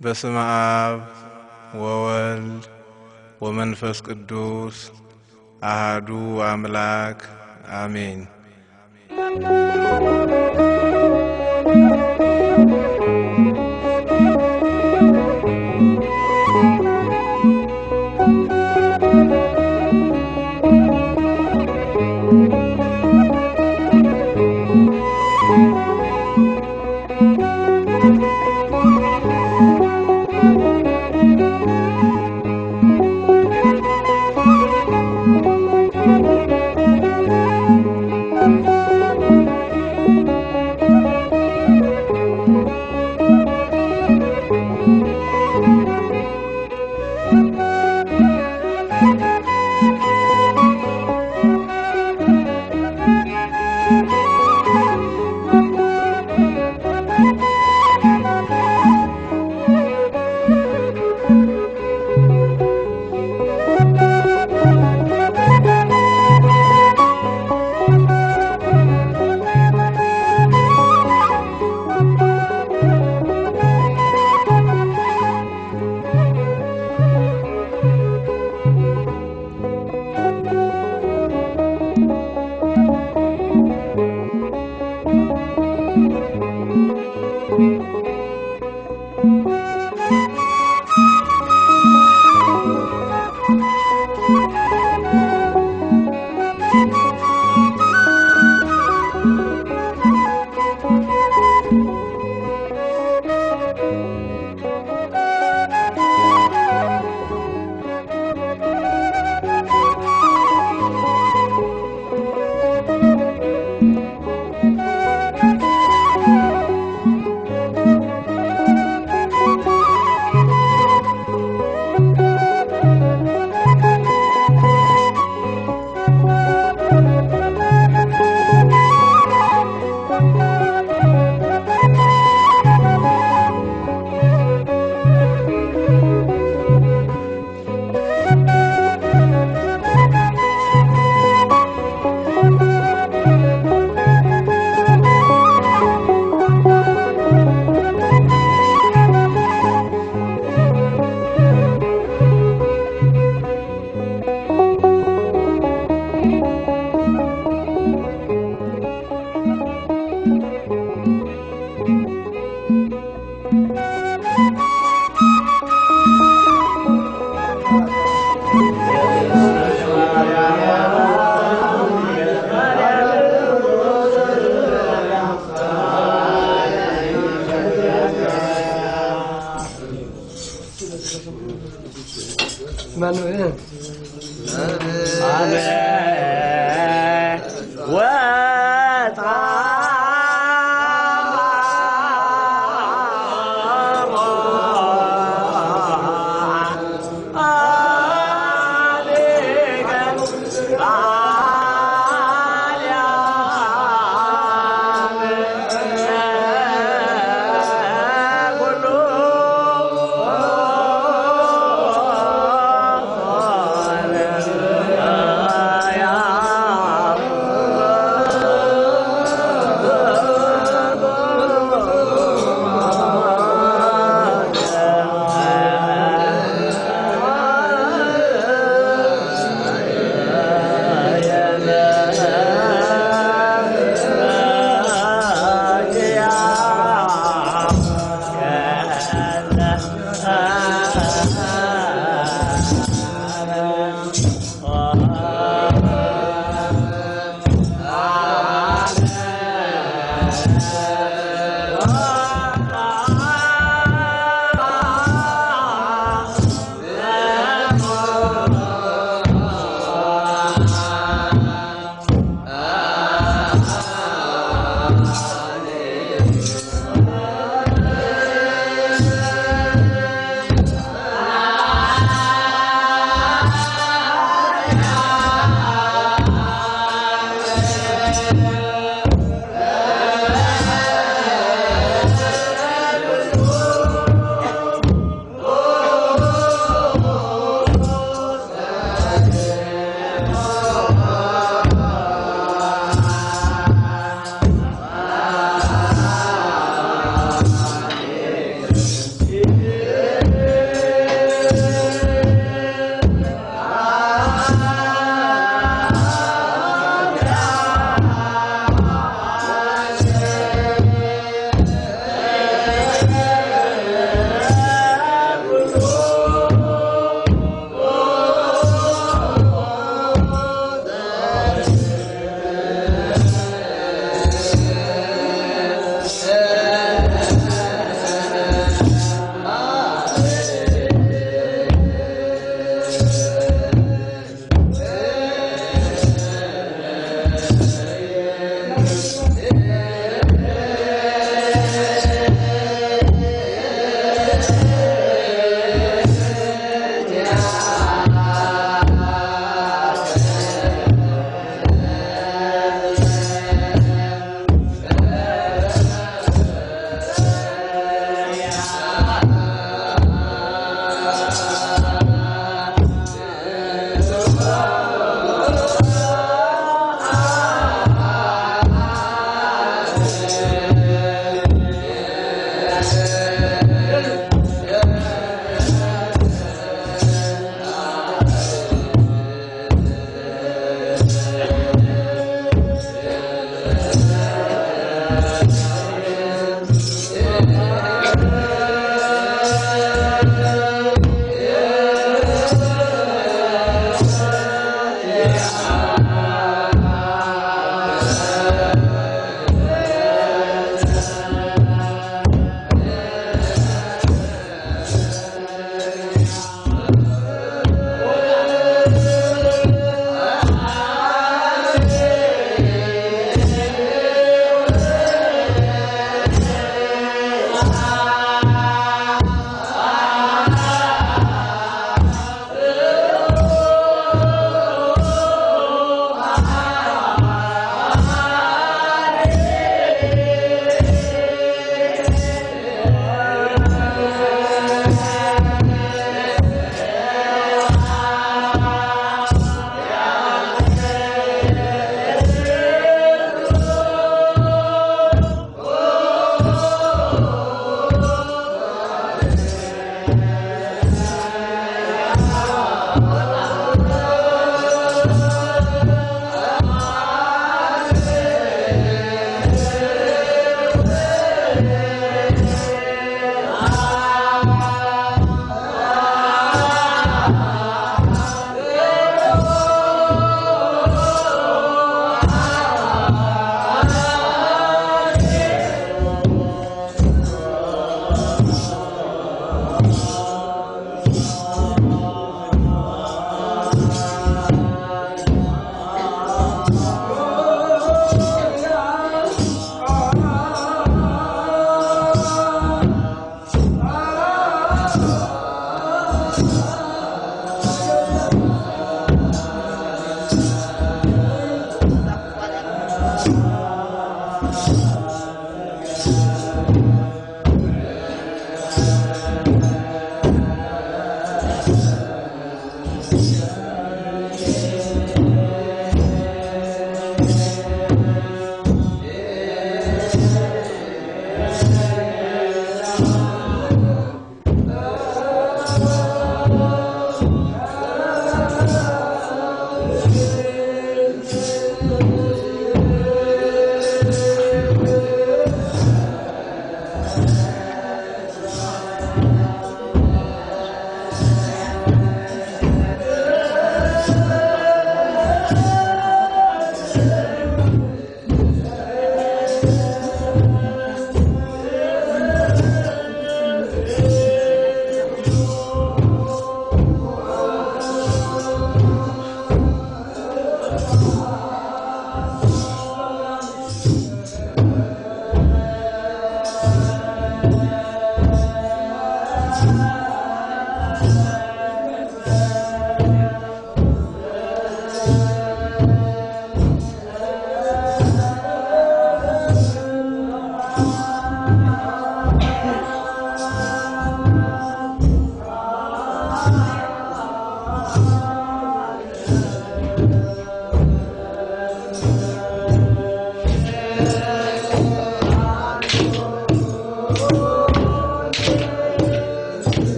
በስመ አብ ወወልድ ወመንፈስ ቅዱስ አሃዱ አምላክ አሜን።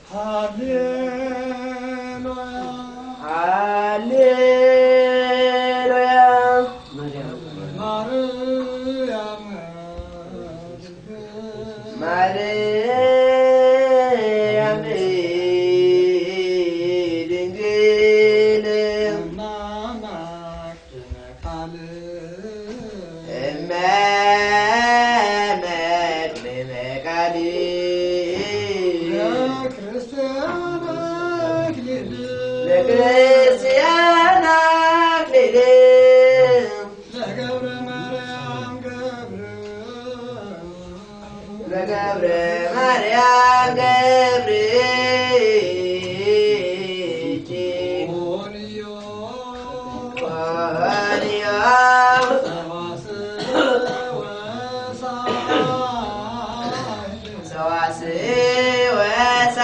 ሃሌሉያ። ሃሌሉያ። ማርያም ማርያም ድንግል እመ መቅድመ ቃል ለክርስቲያን አክሊል ለክርስቲያን አክሊል ለገብረ ማርያም ገብር ለገብረ ማርያም ገብርኪ ሆንዮ ሆንዮ ሰዋስው ወሳኒ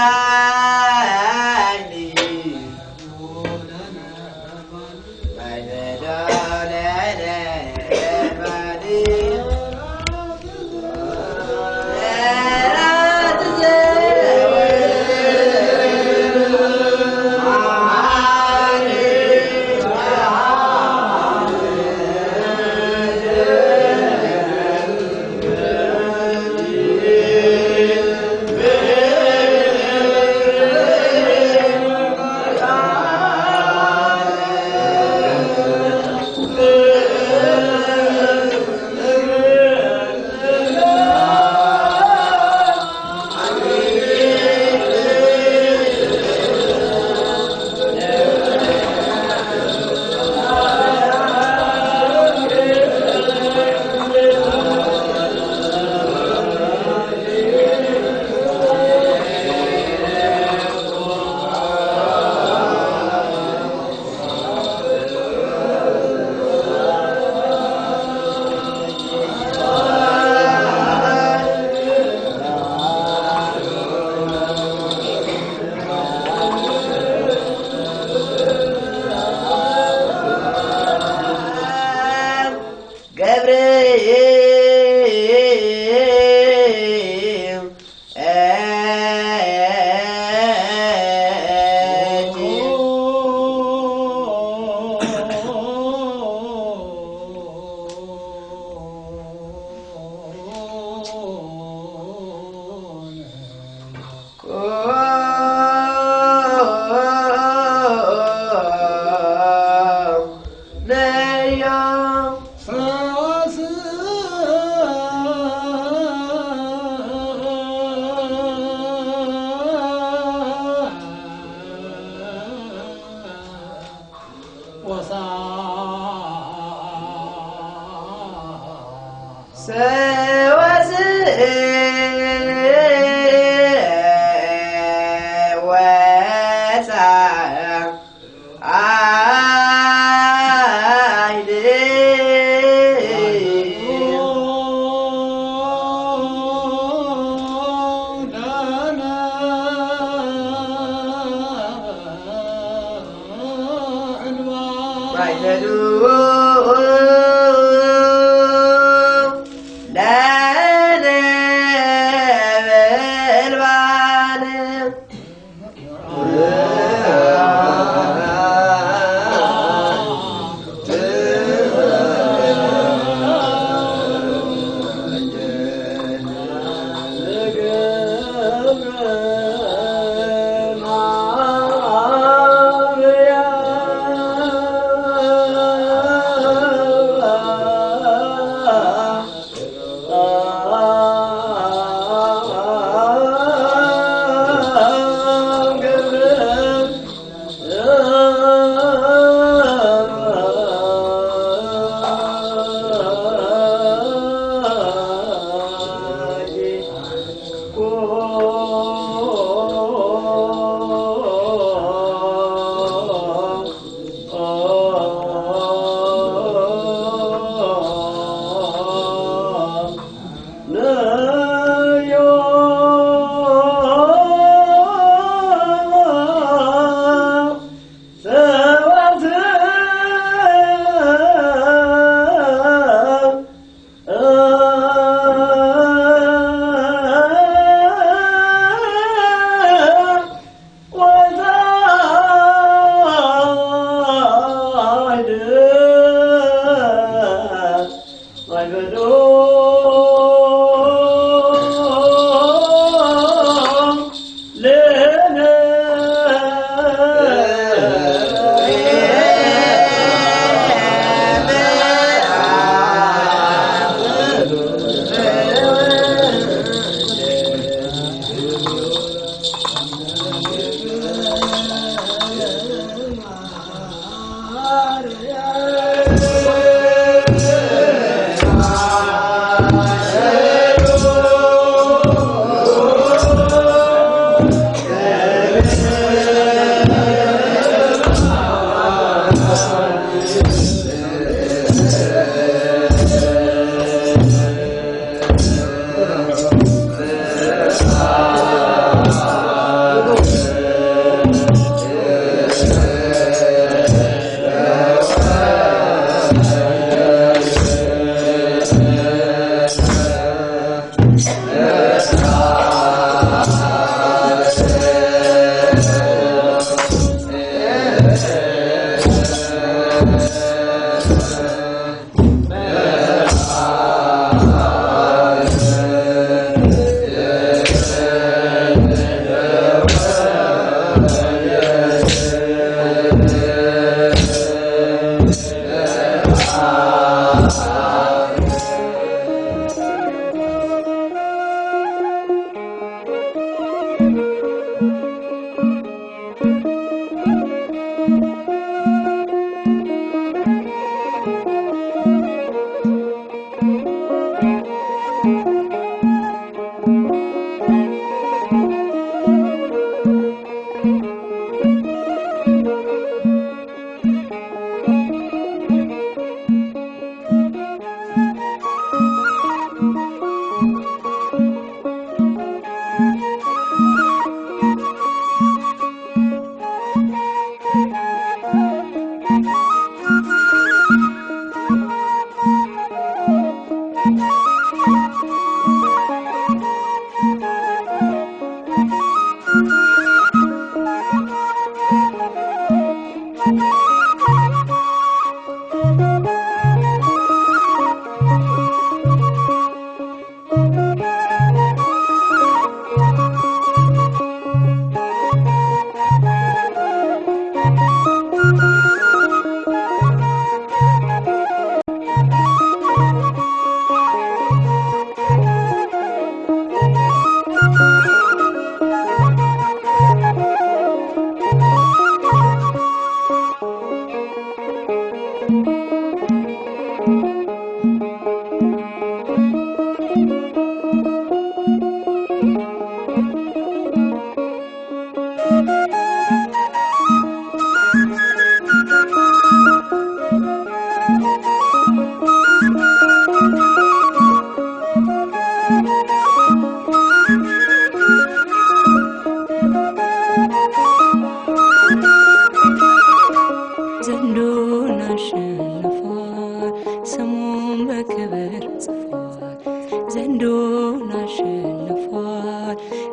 ገብርኤል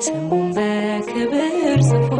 ስሙን በክብር ጽፎ።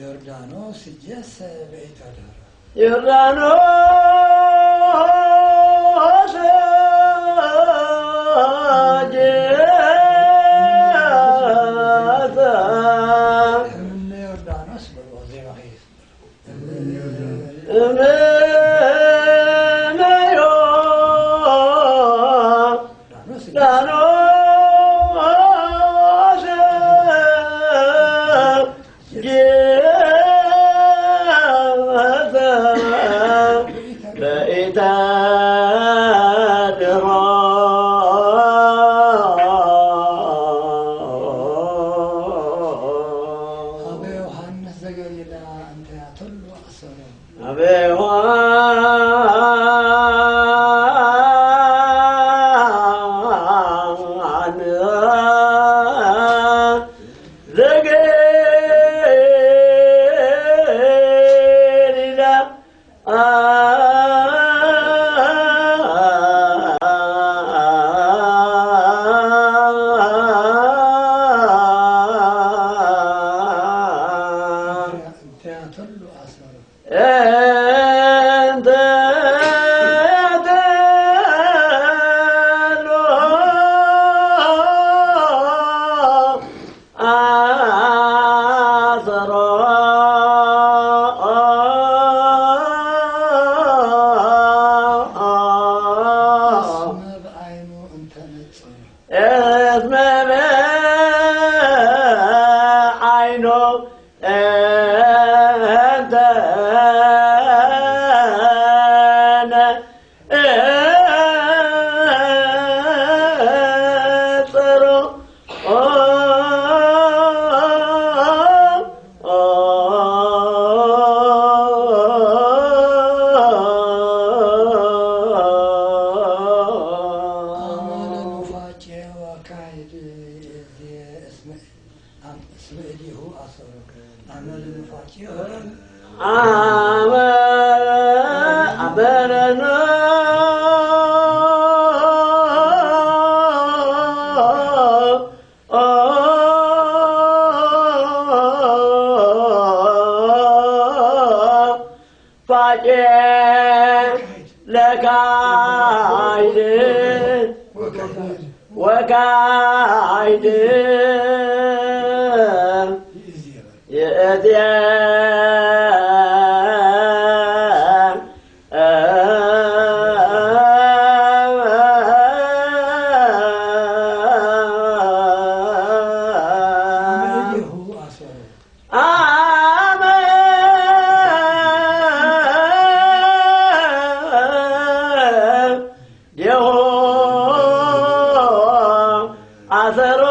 ዮርዳኖስ እጀሰ በኢታ ዳራ። ዮርዳኖስ እጀሰ። እምነ ዮርዳኖስ በልዎ ዜማ ኸይስ። እምነ ዮርዳኖስ እስመ እዴሁ አሰሮ አመ ለመፋጭር አመ አበረኖ ፋቄ ለካይድ ወካይድ ይእዜ አመ ዴሆ አሰሮ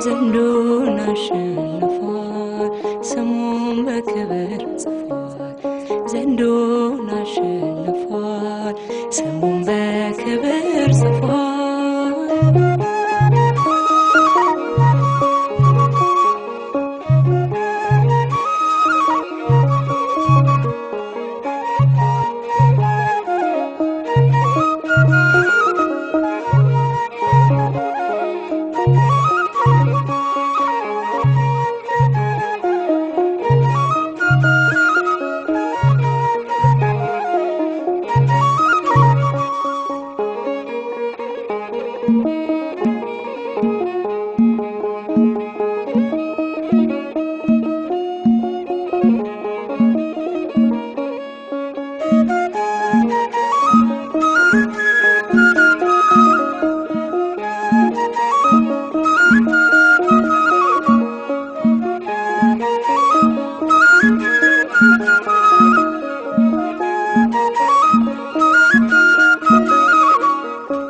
ዘንዶን አሸንፏል፣ ስሙን በክብር ጽፏል። ዘንዶን አሸንፏል፣ ስሙን በክብር ጽፏል።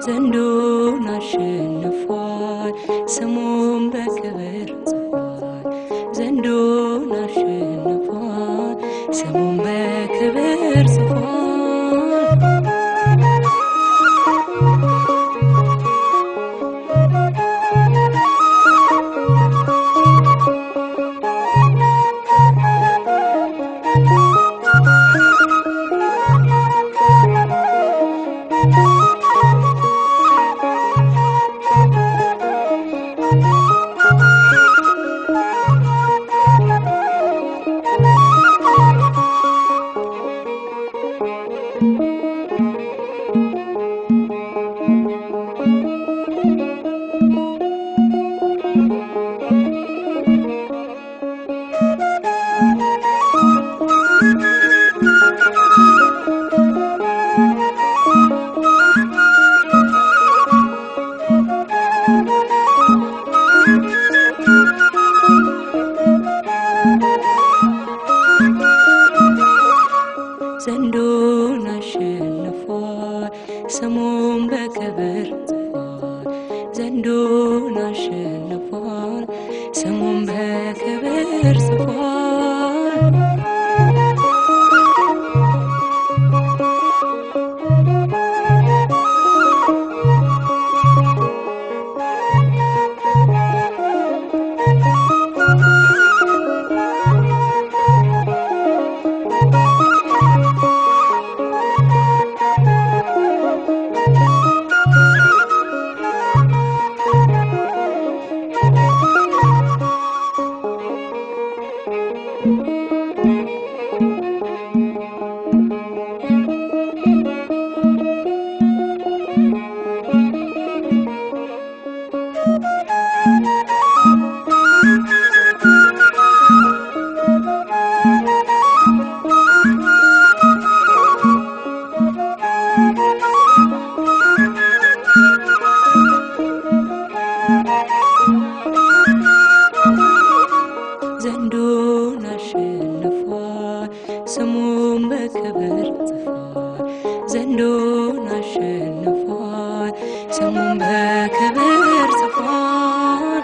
ዘንዶን አሸንፏል፣ ስሙን በክብር ጽፏል። ዘንዶን አሸንፏል፣ ስሙን በክብር ጽፏል። አሸንፏል፣ ስሙን በክብር ጽፏል። ዘንዶን አሸንፏል፣ ስሙን በክብር ጽፏል። ዘንዶን አሸንፏል፣ ስሙን በክብር ጽፏል።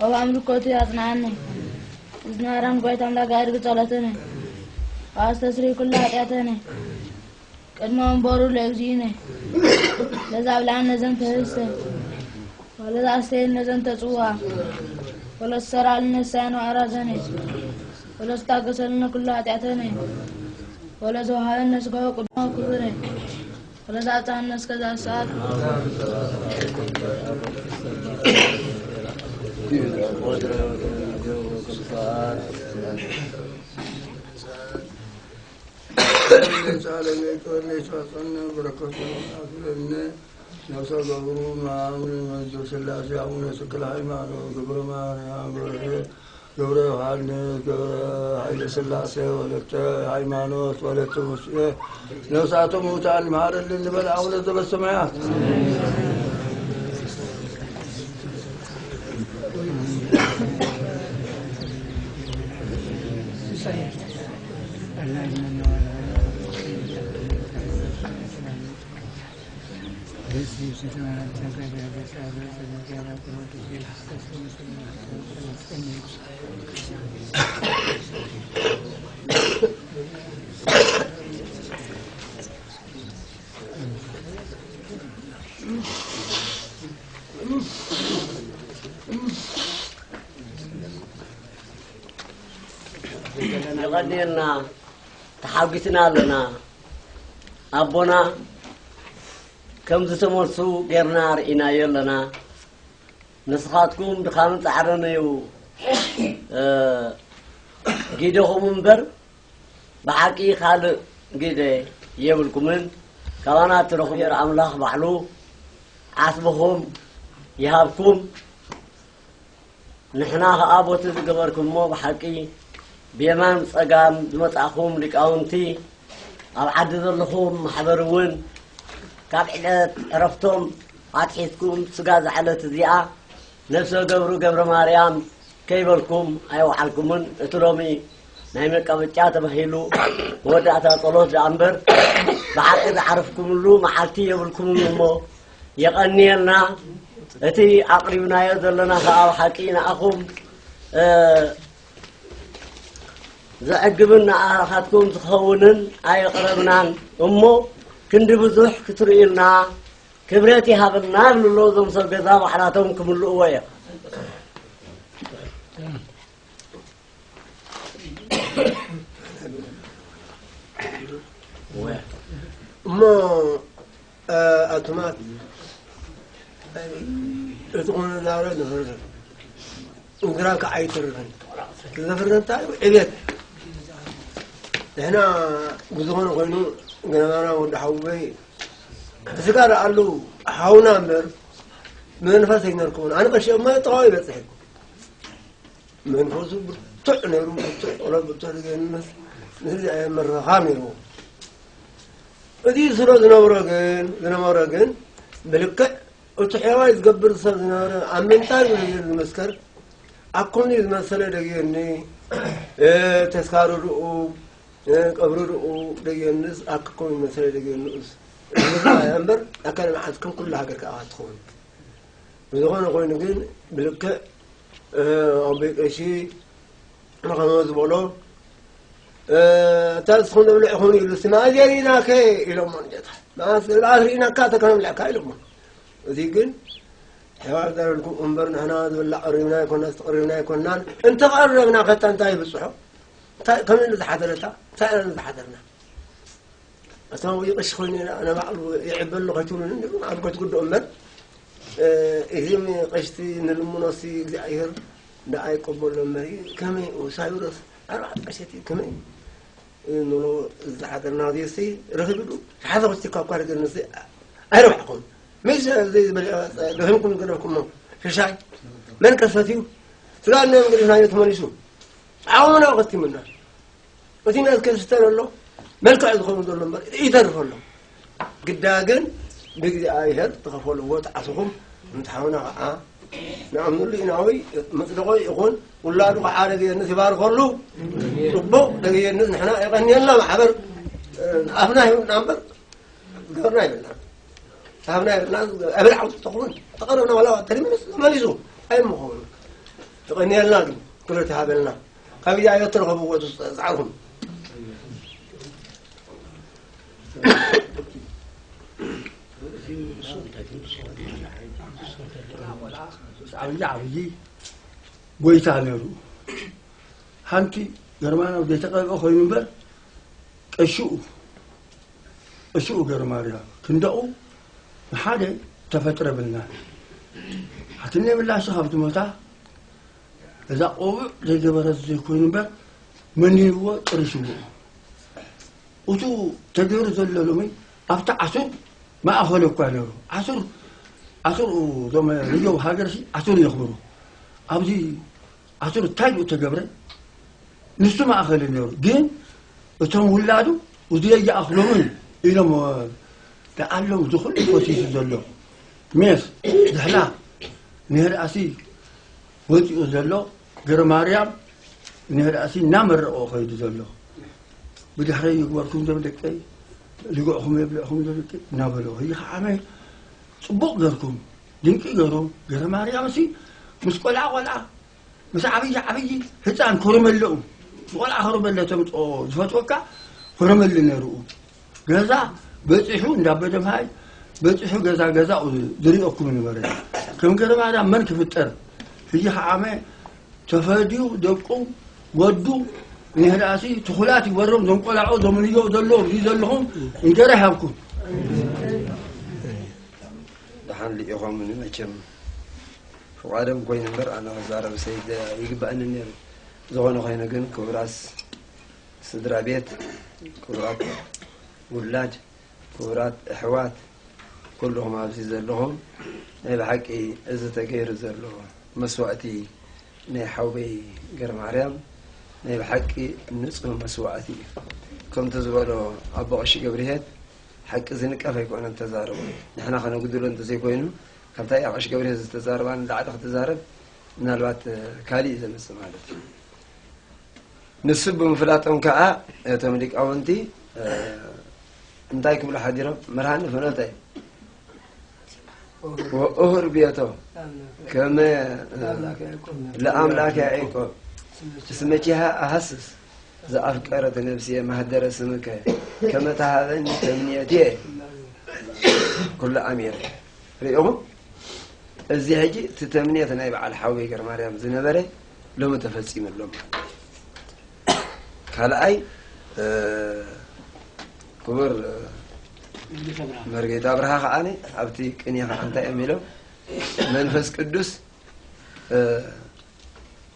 ኣብ ኣምልኮቱ ያጽንዓኒ። እዝኒ ኣራን ጓይታ ኣምላክ ኣድርግ ጸሎትነ። ኣስተስሪ ኩሉ ኃጢአተነ። ቅድመ ወንበሩ ለእግዚእነ። ለዛ ኣብልዓን ነዘን ተህስተ። ወለዛ ኣስተየን ነዘን ተጽዋ። ወለዝሰራልን ነሳያን ወኣራዘነ። ወለዝታገሰልን ኩሉ ኃጢአተነ። ወለዘውሃበን ነስጋው ቅድመ ክብረ። ወለዛ ኣብጽሐን እስከዛ ሰዓት። ነብሰ ገብሩ ማምሪ መንጆ ስላሴ አቡነ ተክለ ሃይማኖት ገብረ ማርያም ገብረ ገብረ ዮሐንስ ገብረ ኃይለ ስላሴ ወለተ ሃይማኖት ወለተ ሙሴ ነፍሳቶም ሙታን ይምሃረልን ንበል። አቡነ ዘበሰማያት የቐንየልና፣ ተሓጒስና ኣለና። ኣቦና ከም ዝተመልሱ ጌርና ርኢናዮ ኣለና። ንስኻትኩም ድኻምን ጻዕርን እዩ፣ እ፣ ጊደኹም እምበር ብሓቂ ካልእ ጊደ የብልኩምን። ካባና እትረኽቡ ኣምላኽ ባዕሉ ዓስብኹም ይሃብኩም። ንሕና ኸኣ ቦቲ ዝገበርኩሞ ብሓቂ ብየማን ብጸጋም ዝመጻእኹም ሊቃውንቲ፣ ኣብ ዓዲ ዘለኹም ማሕበር እውን ካብ ዕለት ዕረፍቶም ኣትሒዝኩም ስጋ ዝዓለት እዚኣ ነፍሰ ገብሩ ገብረ ማርያም ከይበልኩም ኣይወዓልኩምን። እቲ ሎሚ ናይ መቀበጫ ተባሂሉ መወዳእታ ጸሎት ደኣ እምበር ብሓቂ ዝዓረፍኩምሉ መዓልቲ የብልኩምን እሞ የቐንየልና። እቲ ኣቕሪብናዮ ዘለና ኸኣ ብሓቂ ንኣኹም፣ እ፣ ዘዕግብን ንኣኻትኩም ዝኸውንን ኣየቕረብናን እሞ ክንዲ ብዙሕ ክትርእዩልና ክብረት ይሃበልና ይብሉ ኣለዉ። እዞም ሰብ ገዛ ባዕላቶም ክምልእዎ እዮም። እሞ፣ እ፣ ኣቱማት፣ እቲ ቁንዳሮ ዝፍርር፣ እግራ ከዓ ኣይትርርን። ዘፍርር እንታይ እዩ? ዕቤት። ንሕና ብዝኾነ ኮይኑ፣ ገናና ወዲ ሓውበይ፣ ስጋ ደኣ ኣሉ ሓውና እምበር፣ መንፈስ ኣይነርክቦን። ኣነ ቀሺ እሞ ጥቓው ይበጽሕ። መንፈሱ ብርቱዕ ነይሩ፣ ብርቱዕ ጸሎት፣ ብርቱዕ ርግእነት፣ ምስዚ ኣየመረኻ ነይሩ። እዚ ስለ ዝነበሮ ግን፣ ዝነበረ ግን፣ ብልክዕ እቲ ሕዋይ ዝገብር ሰብ ዝነበረ፣ ኣብ ምንታይ ብሎ ዝመስከር፣ ኣኮኒ ዝመሰለ ደጊየኒ፣ እ፣ ተስካሩ ድኡ፣ እ፣ ቀብሩ ድኡ ደጊየንስ፣ ኣኮኒ ዝመሰለ ደጊየንስ፣ ዝረኣያ እምበር፣ ኣካል መዓት ከም ኩሉ ሃገር ከኣ ትኸውን። ብዝኾነ ኮይኑ ግን፣ ብልክዕ፣ እ፣ ኣቦይ ቀሺ ንኸመ ዝበሎ፣ እ፣ "እታ ንስኹም ንብልዕ ኹም" ኢሉ፣ "ስማ እዚኣ ርኢናከ?" ኢሎሞ ንጀታ። "መዓስ ዝብልዓስ ርኢናካ፣ እተ ከነብልዕካ?" ኢሎሞ። እዚ ግን፣ ሕዋር ዘረልኩም እምበር፣ ንሕና ዝብላዕ ቀሪብና ኣይኮና፣ ዝተቐሪብና ኣይኮናን። እንተቐረብና ከታ እንታይ ይብጽሖ? እንታይ፣ ከመይ ንዝሓደረታ? እንታይ ኢና ንዝሓደርና? እቶም ይቕሽ ኮይኑ ኢና፣ ኣነ ባዕሉ ይዕበ ኣሎ ከይትብሉኒ፣ ንዕኡ ንዓዱ ከይትጉድኡ እምበር፣ እ፣ እዚም ቀሽቲ ንልምኖሲ እግዚኣብሔር ደኣ ይቀበሎ እምበር፣ ከመይ ሳይሮስ ኣርባዕተ ቀሸቲ ከመይ ንብሎ ዝሓደርና ዚሲ ረኺብሉ፣ ሓዘ ወስቲ ካብ ኳር ገርንሲ ኣይረባሕኩም። መሽ እዚ በሊዖ ደኺምኩም ገደፍኩሞ፣ ሽሻይ መን ከሰትዩ? ስጋ እነ እንግዲህ ናዮ ተመሊሱ። ዓቕምና ቀቲሙና። እቲ መትከል ዝስተር ኣሎ፣ መልክዕ ዝኸውን ዘሎ እምበር ይተርፍ ኣሎ። ግዳ ግን ብእግዚኣብሔር ተኸፈልዎ ተዓስኹም፣ እንተሓውና ኸዓ ንኣምኑሉ ኢና ወይ መጽደቖ ይኹን፣ ውላዱ ኸዓ ደገየንስ ይባርኸሉ። ጽቡቕ ደገየንስ ንሕና የቐንየልና ማሕበር፣ ኣፍና ሂብና እምበር ገበርና ይብልና። ሃብና ይብልና። ኣብ ላዕሊ ተኾን ተቐረብና ዋላ ተሪምንስ ተመሊሱ ኣይምኸውን። የቐንየልና፣ ግን ክብረት ይሃበልና። ካብ ኢዳ እዮ እትረኸብዎ ዝ-፣ ዝዓርኹም። ዓብዪ ዓብዪ ጎይታ ነይሩ። ሓንቲ ገርማና ዘይተቐብአ ኮይኑ እምበር፣ ቀሽኡ፣ ቀሽኡ ገርማርያ ክንደቑ ንሓደ ተፈጥረ ብልና። ሓትነ ምላሽ ካብቲ መታ እዛ ቆቡዕ ዘይገበረት ዘይኮይኑ እምበር፣ መኒንዎ ጥርሽዎ። እቱ ተገይሩ ዘሎ ሎሚ ኣብቲ ዓሱር ማእኸል እኳ ነይሩ። ዓሱር፣ ዓሱር እዞም ንየው ሃገርሲ ዓሱር የኽብሩ። ኣብዚ ዓሱር እንታይ ድኡ ተገብረ? ንሱ ማእኸል ነይሩ። ግን እቶም ውላዱ እዚ የይኣኽሎምን ኢሎም ደኣሎም ዝኹሉ ፈሲሱ ዘሎ ሜስ ዝሕላ ንህርኣሲ ወፂኡ ዘሎ ገረ ማርያም ንህርኣሲ እናመረቆ ከይዱ ዘሎ። ብድሕረይ ይግበርኩም ዞም ደቀይ፣ ልግዕኹም የብልዕኹም ዞም ደቀይ እናበሎ። ይኸዓመ ጽቡቕ ገርኩም፣ ድንቂ ገሩ። ገረ ማርያምሲ ምስ ቆልዓ ቆልዓ፣ ምስ ዓብዪ ዓብዪ፣ ህፃን ኮረመለኡ፣ ቆልዓ ኮረመለ ተምፅኦ ዝፈትወካ ኮረመለ ነይርኡ። ገዛ በፂሑ እንዳበደምሃይ በፂሑ ገዛ ገዛኡ ዝሪኦኩም ነበረ። ከም ገረ ማርያም መን ክፍጠር? ሕጂ ከዓመ ተፈድዩ ደቁ ወዱ ንህዳሲ ትኹላት ይበሮም ዞም ቆላዑ ዞም ንዮ ዘሎ እዚ ዘለኹም እንጀራ ይሃብኩም። ደሓን ልኢኾምኒ መቸም ፍቓዶም ኮይኑ እምበር ኣነ ክዛረብ ሰይድ ይግባእኒ ነይሩ። ዝኾነ ኮይኑ ግን ክቡራት ስድራ ቤት፣ ክቡራት ውላድ፣ ክቡራት ኣሕዋት፣ ኩልኹም ኣብዚ ዘለኹም ናይ ብሓቂ እዚ ተገይሩ ዘሎ መስዋእቲ ናይ ሓውበይ ገረማርያም ናይ ብሓቂ ንጹህ መስዋእቲ እዩ። ከምቲ ዝበሎ ኣቦ ቀሺ ገብርሄት ሓቂ ዝንቀፍ ኣይኮነን ተዛረቦ። ንሕና ከነጉድሎ እንተዘይኮይኑ ካብታ እያ ቀሺ ገብርሄት ዝተዛረባ ንላዕሊ ክትዛረብ ምናልባት ካሊእ ዘምጽእ ማለት እዩ። ንሱ ብምፍላጦም ከኣ እቶም ሊቃውንቲ እንታይ ክብሉ ሓዲሮም? መርሃኒ ፍኖተ ወእሁር ቤቶ ከመ ለአምላክ ያዕቆብ እስመ ኪሃ አሐስስ ዘአፍቀረት ነፍስየ ማህደረ ስምከ ከመ ተሃበኒ ተምኔትየ ኩሉ ኣሚረ። ርኢኹም? እዚ ሕጂ እቲ ተምኔት ናይ በዓል ሓወይ ገረማርያም ዝነበረ ሎሚ ተፈጺሙ ኣሎ ማለት እዩ። ካልኣይ ክቡር መርጌታ ኣብርሃ ከዓኒ ኣብቲ ቅኔ ከዓ እንታይ እዮም ኢሎም መንፈስ ቅዱስ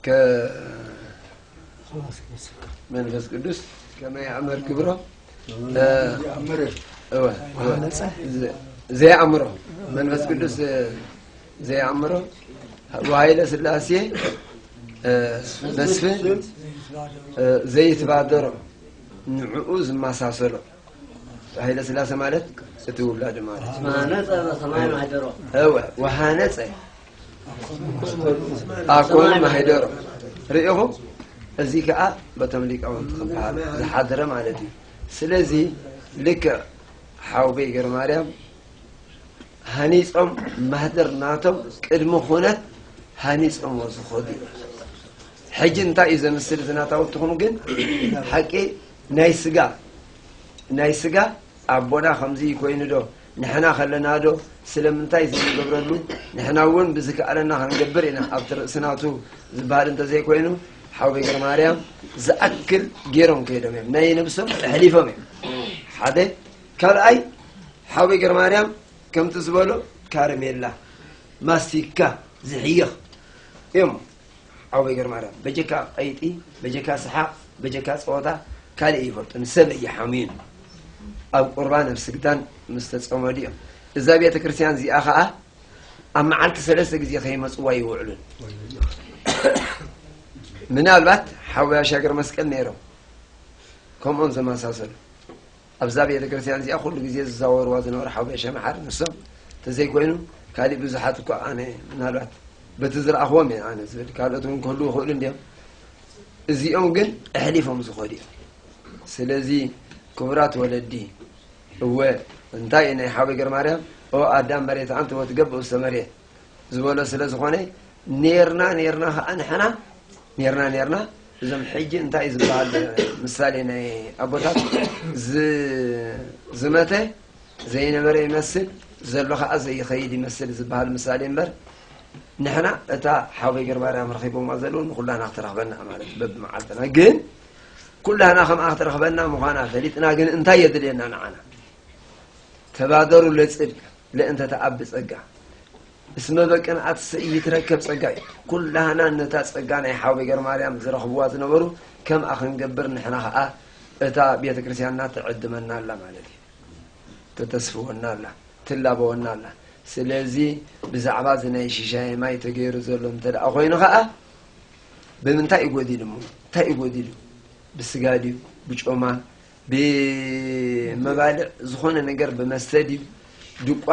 ከ መንፈስ ቅዱስ ከመ ያእምር ግብሮ እወ፣ እወ። ዘየኣምሮ መንፈስ ቅዱስ ዘየኣምሮ ወኃይለ ሥላሴ መስፍን ዘይትባደሮ ንዕኡ ዝመሳሰሎ ኃይለ ሥላሴ ማለት እቲ ውላድ ማለት እዩ። ወሃነጸ በሰማይ ማህደሮ። እወ፣ ወሃነጸ ኣኮን ማህደሮ። ርኢኹም? እዚ ከኣ በቶም ሊቃውንቲ ክበሃል ዝሓደረ ማለት እዩ። ስለዚ ልክዕ ሓውበይ ገረማርያም ሃኒጾም ማህደር ናቶም ቅድሚ ኩነት ሃኒጾምዎ ዝኸዱ እዮም። ሕጂ እንታይ እዩ ዘምስል እቲ ናታውትኹም ግን ሓቂ ናይ ስጋ ናይ ስጋ ኣቦና ከምዚ ኮይኑ ዶ ንሕና ከለና ዶ ስለምንታይ ዘይንገብረሉ ንሕና እውን ብዝከኣለና ክንገብር ኢና ኣብቲ ርእሲ ናቱ ዝበሃል እንተዘይኮይኑ ሓወይ ገረማርያም ዝኣክል ገይሮም ከይዶም እዮም ናይ ነብሶም ኣሕሊፎም እዮም ሓደ ካልኣይ ሓወይ ገረማርያም ከምቲ ዝበሎ ካረሜላ ማስቲካ ዝሕይኽ እዮም ሓወይ ገረማርያም በጀካ ቀይጢ በጀካ ሰሓቕ በጀካ ፀወታ ካልእ ይፈልጡን ሰብ እየሓምዩን ኣብ ቁርባን ኣብ ስግዳን ምስ ተፀመዱ እዮም እዛ ቤተ ክርስቲያን እዚኣ ከዓ ኣብ መዓልቲ ሰለስተ ግዜ ከይመፅዋ ይውዕሉን ምናልባት ሓወይ ኣሻገር መስቀል ነይሮም ከምኦም ዘመሳሰሉ ኣብዛ ቤተ ክርስቲያን እዚኣ ኩሉ ግዜ ዝዛወርዋ ዝነበሩ ሓወይ ኣሻ መሓሪ ንሶም ተዘይኮይኑ ካሊእ ብዙሓት እኳ ኣነ ምናልባት በቲ ዝረኣኽዎም እየ ኣነ ዝብል ካልኦት እውን ክህልዉ ይኽእሉ እንዲዮም እዚኦም ግን ኣሕሊፎም ዝኸዱ እዮም ስለዚ ክቡራት ወለዲ እወ እንታይ እዩ ናይ ሓወይ ገረማርያም ኦ ኣዳም መሬት ኣንቲ ወትገብእ ውስተ መሬት ዝበሎ ስለ ዝኾነ ኔርና ኔርና ከዓ ንሕና ኔርና ኔርና እዞም ሕጂ እንታይ ዝበሃል ምሳሌ ናይ ኣቦታት ዝ- ዝመተ ዘይነበረ ይመስል ዘሎ ከዓ ዘይኸይድ ይመስል ዝበሃል ምሳሌ እምበር ንሕና እታ ሓወይ ገርማርያም ረኺቦማ ዘለዉ ንኩላና ክትረኽበና ማለት በብመዓልትና ግን ኩላና ከምኣ ክትረኽበና ምዃና ፈሊጥና ግን እንታይ የድልየና ንዓና ተባደሩ ለጽድቅ ለእንተ ተኣብ ጸጋ እስመ በቅንዓት ይትረከብ ጸጋ እዩ። ኩላህና ነታ ጸጋ ናይ ሓወይ ገርማርያም ዝረኽብዋ ዝነበሩ ከምኣ ክንገብር ንሕና ኸኣ እታ ቤተ ክርስቲያንና ትዕድመና ኣላ ማለት እዩ። ተተስፍወና ኣላ፣ ትላበወና ኣላ። ስለዚ ብዛዕባ እዚ ናይ ሽሻይ ማይ ተገይሩ ዘሎ እንተ ደኣ ኮይኑ ኸኣ ብምንታይ እዩ ጎዲሉ እሞ? እንታይ እዩ ጎዲሉ? ብስጋ ድዩ? ብጮማ? ብመባልዕ ዝኾነ ነገር ብመስተ ድዩ? ድቋ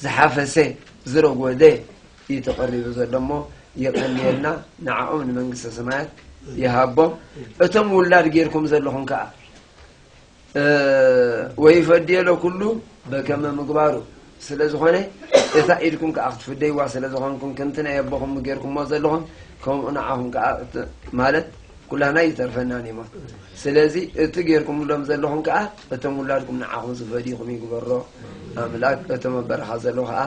ዝሓፈሰ ዝረጎደ እዩ ተቐሪቡ ዘሎ እሞ የቐንየልና ንዓኦም ንመንግስተ ሰማያት ይሃቦም። እቶም ውላድ ጌርኩም ዘለኹም ከኣ ወይፈድየ ለኩሉ በከመ ምግባሩ ስለ ዝኾነ እታ ኢድኩም ከዓ ክትፍደይዋ ስለ ዝኾንኩም ከምቲ ናይ ኣቦኹም ጌርኩሞ ዘለኹም ከምኡ ንዓኹም ከዓ ማለት ኩላህና ይተርፈናን እዩ ሞት። ስለዚ እቲ ጌርኩምሎም ዘለኹም ከዓ እቶም ውላድኩም ንዓኹም ዝፈድይኹም ይግበሮ ኣምላክ። እቶም ኣብ በረኻ ዘለዉ ከዓ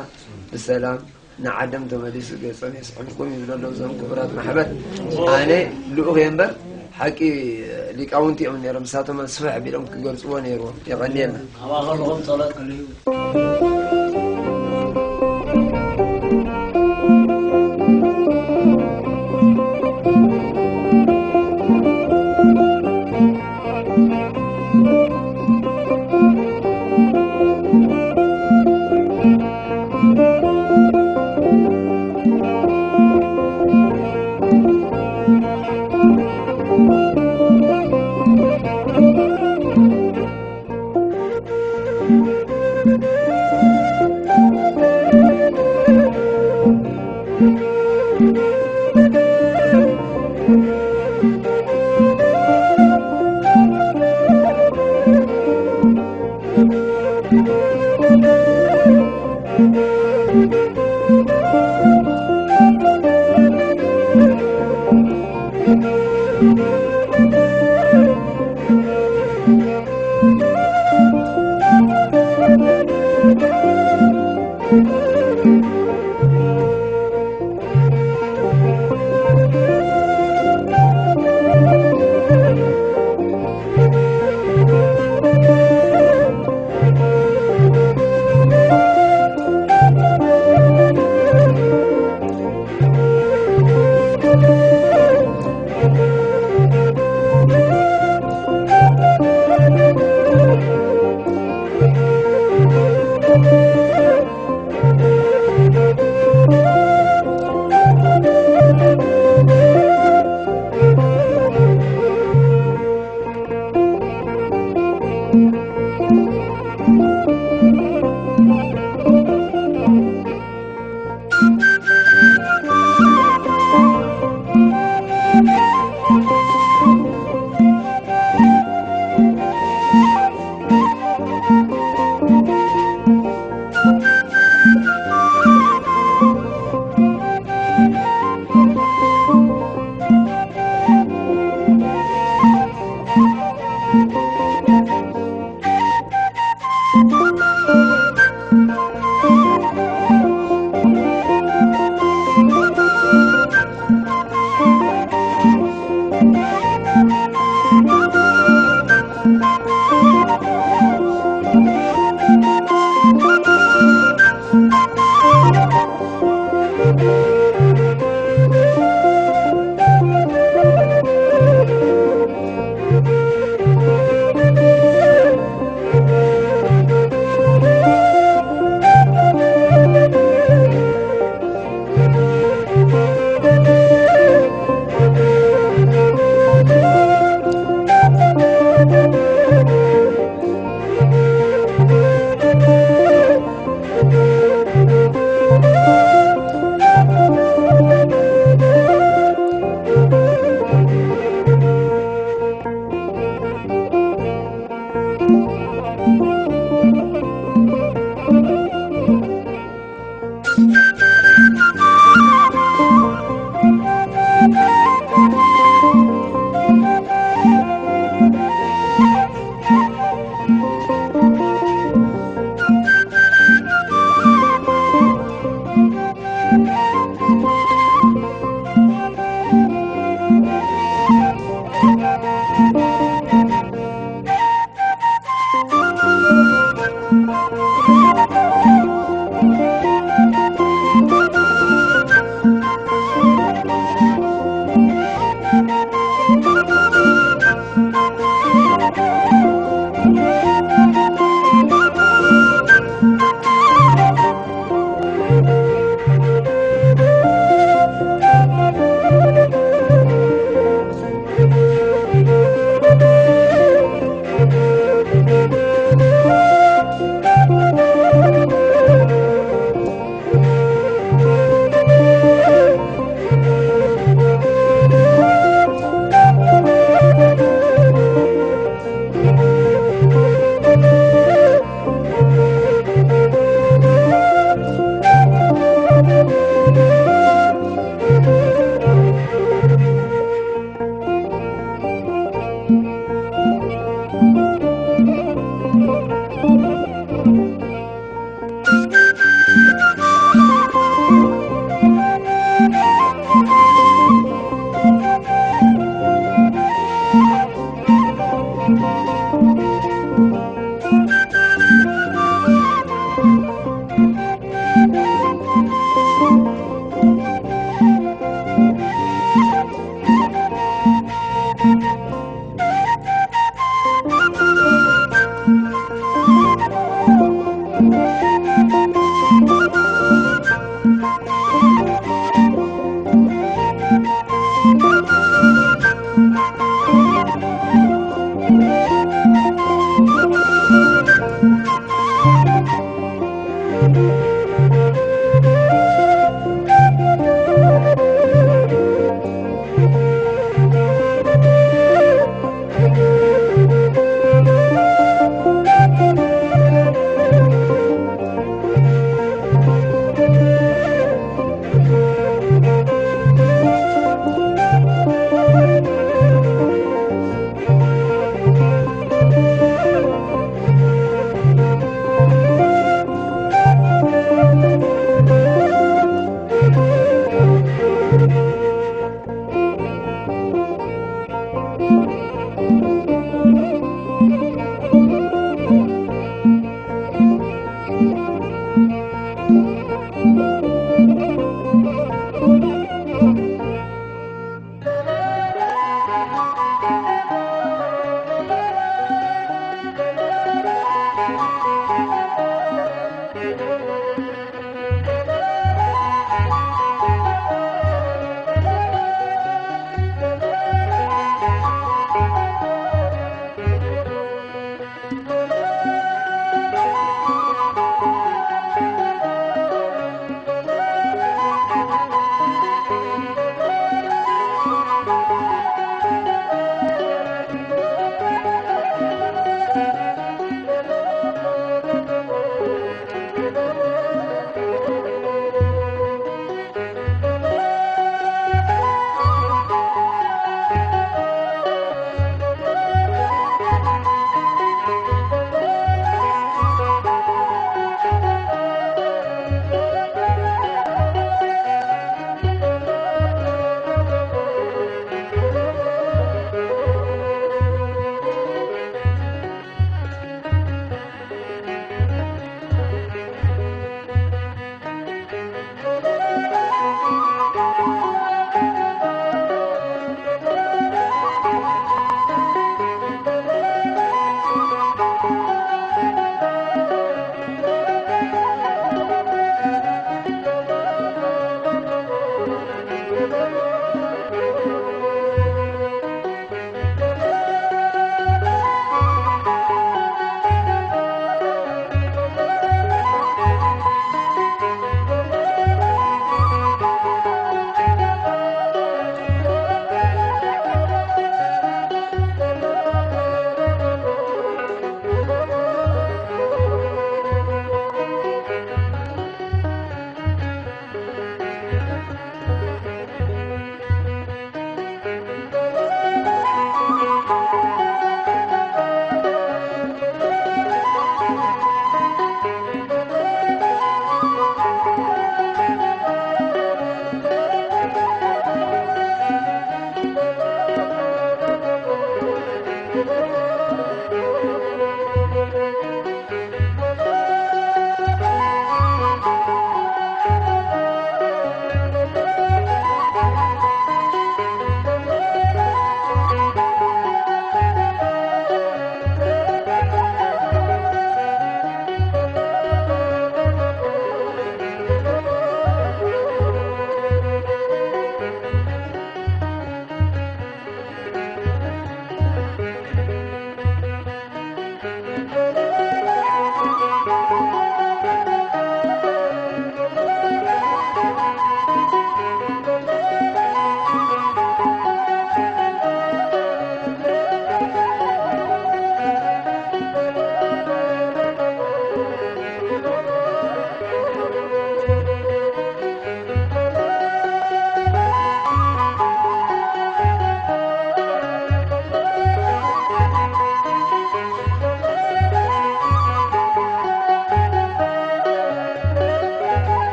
ብሰላም ንዓዶም ተመሊሱ ገጾም የስሕልኩም ይብሎ ኣሎ። እዞም ክቡራት ማሕበር ኣነ ልኡኽ እየ እምበር ሓቂ ሊቃውንቲ እዮም ነይሮም። ንሳቶም ስፍሕ ኣቢሎም ክገልጽዎ ነይርዎም። የቐንየልና። ኣባኸልኹም ጸሎት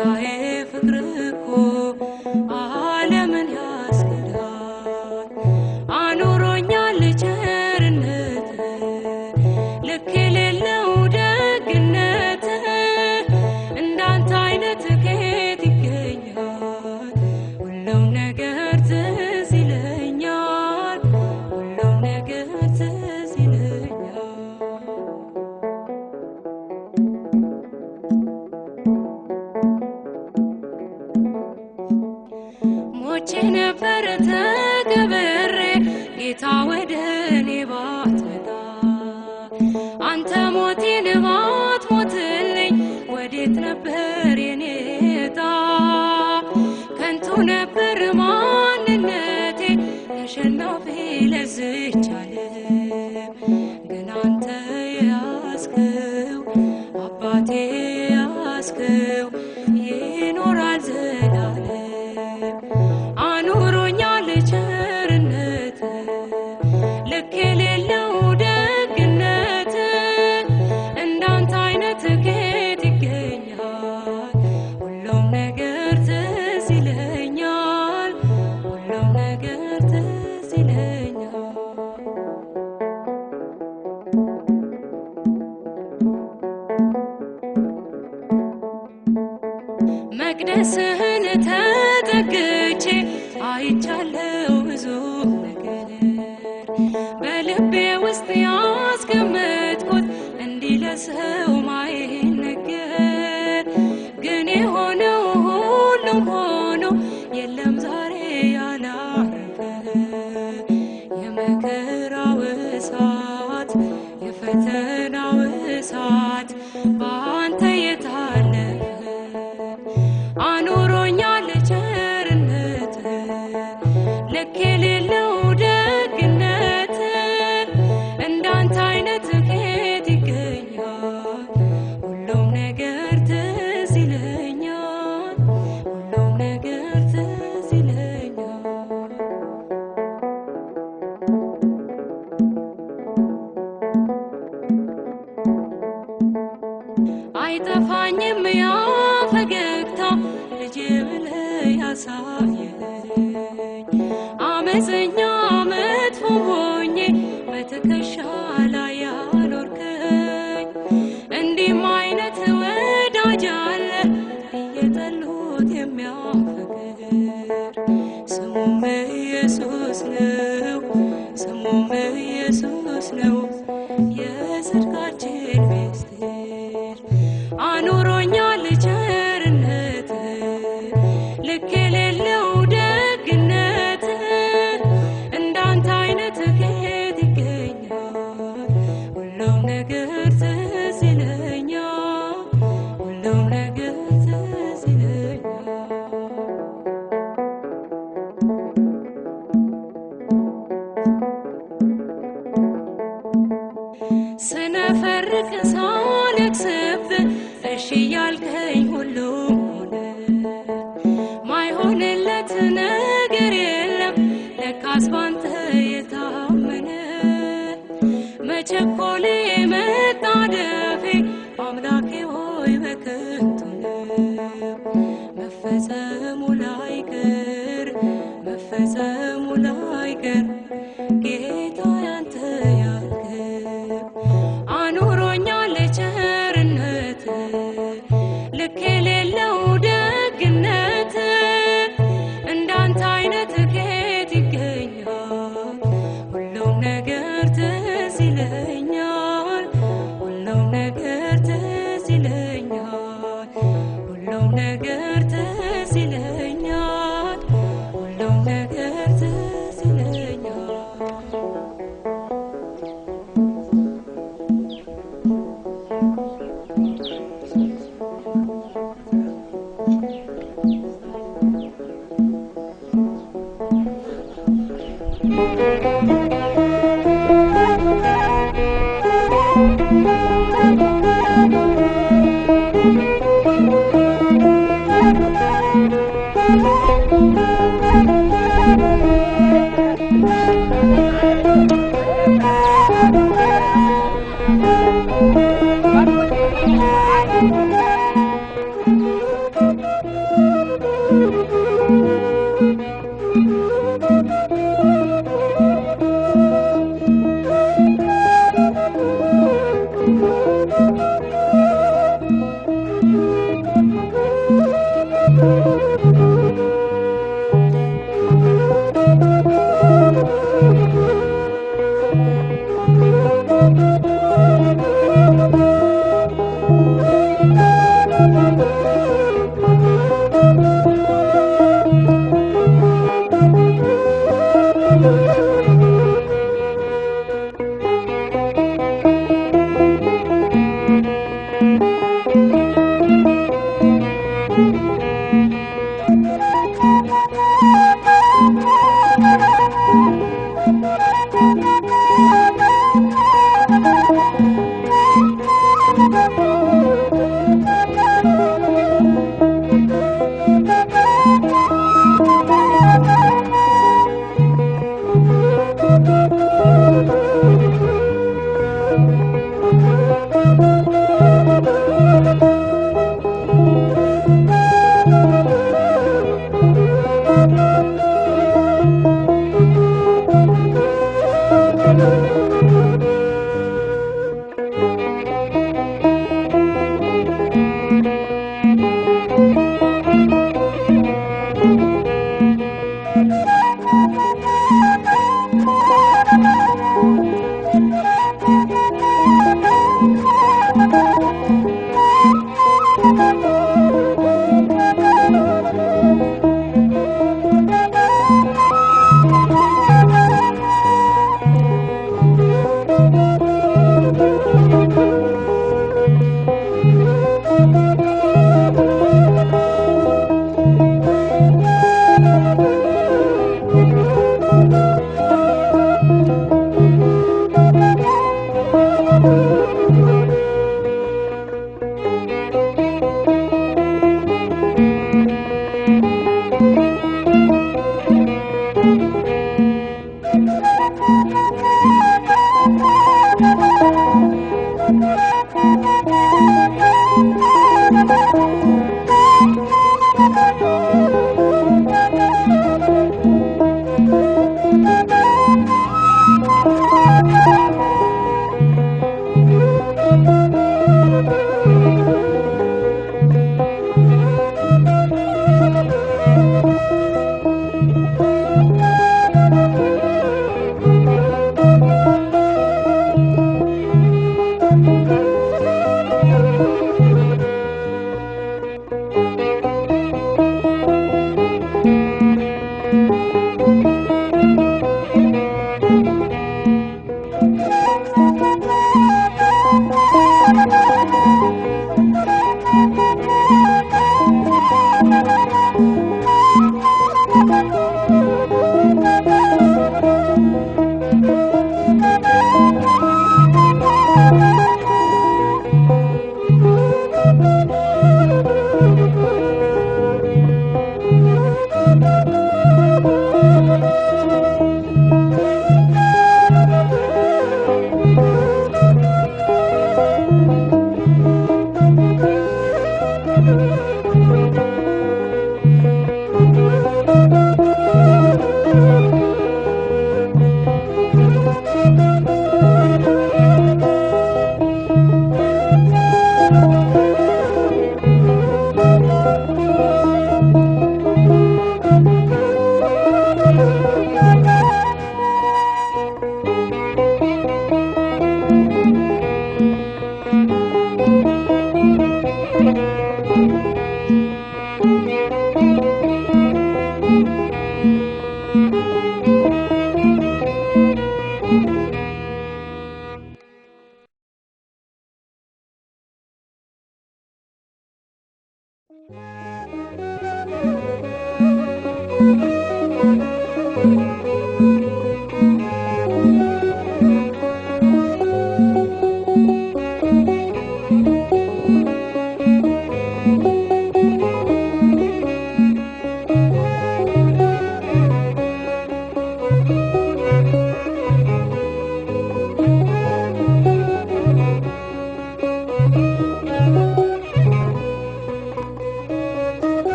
ጌታዬ ፍቅር እኮ ዓለምን ያስክዳል። አኑሮኛል ቸርነት፣ ልክ የሌለው ደግነት፣ እንዳንተ አይነት ከየት ይገኛል? ሁሉም ነገር ትዝ ይለኛል፣ ሁሉም ነገር ትዝ ይለኛል። ሞቼ ነበር ተቀብሬ፣ ጌታ ወደ እኔ ባትመጣ፣ አንተ ሞቴን ባትሞትልኝ፣ ወዴት ነበር የኔ ዕጣ? ከንቱ ነበር ማንነቴ፣ ተሸናፊ ለዝች ዓለም። ግን አንተ የያዝከው፣ አባቴ የያዝከው፣ ይኖራል ዘላለም። አኑሮኛል ቸርነት፣ ልክ የሌለው ደግነት፣ እንዳንተ አይነት ከየት ይገኛል? ሁሉም ነገር ትዝ ይለኛል፣ ሁሉም ነገር ትዝ ይለኛል። መቅደስህን ተጠግቼ አይቻለው ብዙ ነገር፣ በልቤ ውስጥ ያስቀመጥኩት እንዲህ ለሰው ማይነገር። ግን የሆነው ሁሉም ሆኖ፣ የለም ዛሬ ያላረፈ። የመከራው እሳት፣ የፈተናው እሳት በአንተ የታለፈ፣ አኑሮኛል ቸርነት፣ ልክ የሌለው ደግነት፣ እንዳንተ አይነት ከየት ይገኛል? ሁሉም ነገር ትዝ ይለኛል፣ ሁሉም ነገር ትዝ ይለኛል። አይጠፋኝም ያ ፈገግታ፣ ልጄ ብለህ ያሳየኸኝ። አመፀኛ መጥፎ ሆኜ በትከሻ ላይ ያኖርከኝ። እንዲህም አይነት ወዳጅ አለ፣ እየጠሉት የሚያፈቅር። ስሙም ኢየሱስ ነው፣ ስሙም ኢየሱስ ነው፣ የጽድቃችን ምስጢር። አኑሮኛል ቸርነት፣ ልክ የሌለው ደግነት፣ እንዳንተ አይነት ከየት ይገኛል? ሁሉም ነገር ትዝ ይለኛል፣ ሁሉም ነገር ትዝ ይለኛል። ስነፈርቅ ሳለቅስብህ እሺ ያልከኝ ሁሉም ሆነ። ማይሆንለት ነገር የለም ለካስ ባንተ የታመነ። መቸኮሌ መጣደፌ አምላኬ ሆይ በከንቱ ነው። መፈጸሙ ላይቀር፣ መፈጸሙ ላይቀር ጌታ ያንተ ያልከው አኑሮኛል ቸርነት። ልክ የሌለው ደግነት እንዳንተ አይነት ከየት ይገኛል? ሁሉም ነገር ትዝ ይለኛል፣ ሁሉም ነገር ትዝ ይለኛል፣ ሁሉም ነገር ትዝ ይለኛል፣ ሁሉም ነገር ትዝ ይለኛል።